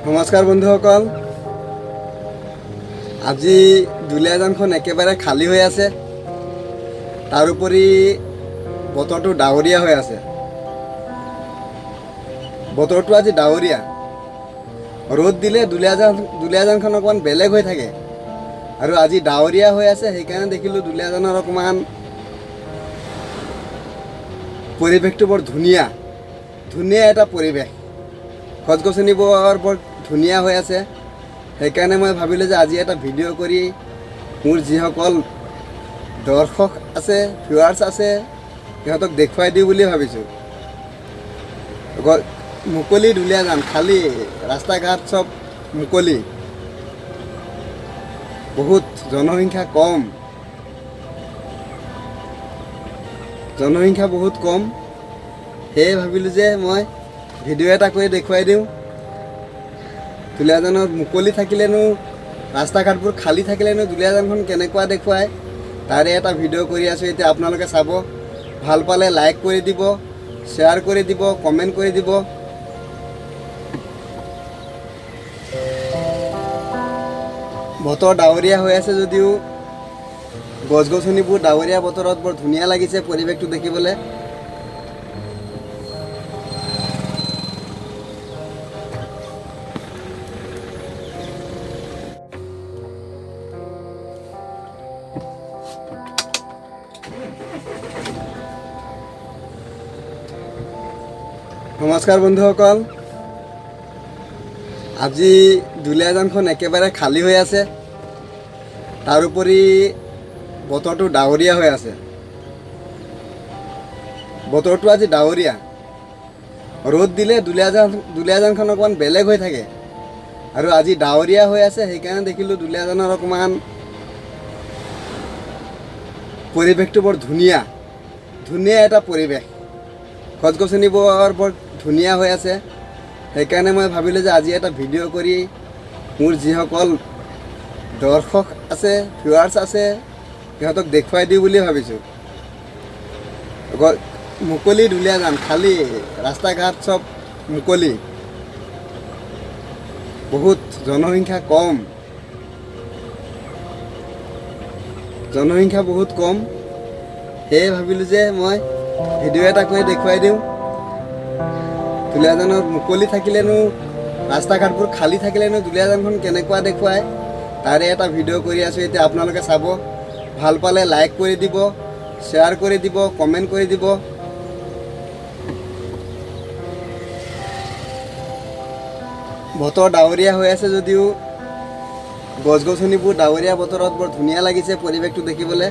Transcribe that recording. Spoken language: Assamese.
নমস্কাৰ বন্ধুসকল, আজি দুলীয়াজানখন একেবাৰে খালী হৈ আছে। তাৰোপৰি বতৰটো ডাৱৰীয়া হৈ আছে। বতৰটো আজি ডাৱৰীয়া। ৰ'দ দিলে দুলীয়াজানখন অকণমান বেলেগ হৈ থাকে আৰু আজি ডাৱৰীয়া হৈ আছে, সেইকাৰণে দেখিলোঁ দুলীয়াজানৰ অকণমান পৰিৱেশটো বৰ ধুনীয়া, ধুনীয়া এটা পৰিৱেশ। গছ গছনিবোৰ বৰ ধুনীয়া হৈ আছে। সেইকাৰণে মই ভাবিলোঁ যে আজি এটা ভিডিঅ' কৰি মোৰ যিসকল দৰ্শক আছে, ভিউৱাৰ্ছ আছে, সিহঁতক দেখুৱাই দিওঁ বুলি ভাবিছোঁ। মুকলি দুলীয়াজান, খালী, ৰাস্তা ঘাট চব মুকলি, বহুত জনসংখ্যা কম, জনসংখ্যা বহুত কম। সেয়ে ভাবিলোঁ যে মই ভিডিঅ' এটা কৰি দেখুৱাই দিওঁ। দুলীয়াজানত মুকলি থাকিলেনো, ৰাস্তা ঘাটবোৰ খালী থাকিলেনো দুলীয়াজানখন কেনেকুৱা দেখুৱায়, তাৰে এটা ভিডিঅ' কৰি আছোঁ। এতিয়া আপোনালোকে চাব, ভাল পালে লাইক কৰি দিব, শ্বেয়াৰ কৰি দিব, কমেণ্ট কৰি দিব। বতৰ ডাৱৰীয়া হৈ আছে যদিও গছ গছনিবোৰ ডাৱৰীয়া বতৰত বৰ ধুনীয়া লাগিছে পৰিৱেশটো দেখিবলৈ। নমস্কাৰ বন্ধুসকল, আজি দুলীয়াজানখন একেবাৰে খালী হৈ আছে। তাৰোপৰি বতৰটো ডাৱৰীয়া হৈ আছে। বতৰটো আজি ডাৱৰীয়া। ৰ'দ দিলে দুলীয়াজানখন অকণমান বেলেগ হৈ থাকে আৰু আজি ডাৱৰীয়া হৈ আছে, সেইকাৰণে দেখিলোঁ দুলীয়াজানৰ অকণমান পৰিৱেশটো বৰ ধুনীয়া, ধুনীয়া এটা পৰিৱেশ। গছ গছনিবোৰ বৰ ধুনীয়া হৈ আছে। সেইকাৰণে মই ভাবিলোঁ যে আজি এটা ভিডিঅ' কৰি মোৰ যিসকল দৰ্শক আছে, ভিউৱাৰ্ছ আছে, সিহঁতক দেখুৱাই দিওঁ বুলি ভাবিছোঁ। মুকলি দুলীয়াজান, খালী, ৰাস্তা ঘাট চব মুকলি, বহুত জনসংখ্যা কম, জনসংখ্যা বহুত কম। সেয়ে ভাবিলোঁ যে মই ভিডিঅ' এটা কৰি দেখুৱাই দিওঁ। দুলীয়াজানত মুকলি থাকিলেনো, ৰাস্তা ঘাটবোৰ খালী থাকিলেনো দুলীয়াজানখন কেনেকুৱা দেখুৱায়, তাৰে এটা ভিডিঅ' কৰি আছোঁ। এতিয়া আপোনালোকে চাব, ভাল পালে লাইক কৰি দিব, শ্বেয়াৰ কৰি দিব, কমেণ্ট কৰি দিব। বতৰ ডাৱৰীয়া হৈ আছে যদিও গছ গছনিবোৰ ডাৱৰীয়া বতৰত বৰ ধুনীয়া লাগিছে পৰিৱেশটো দেখিবলৈ।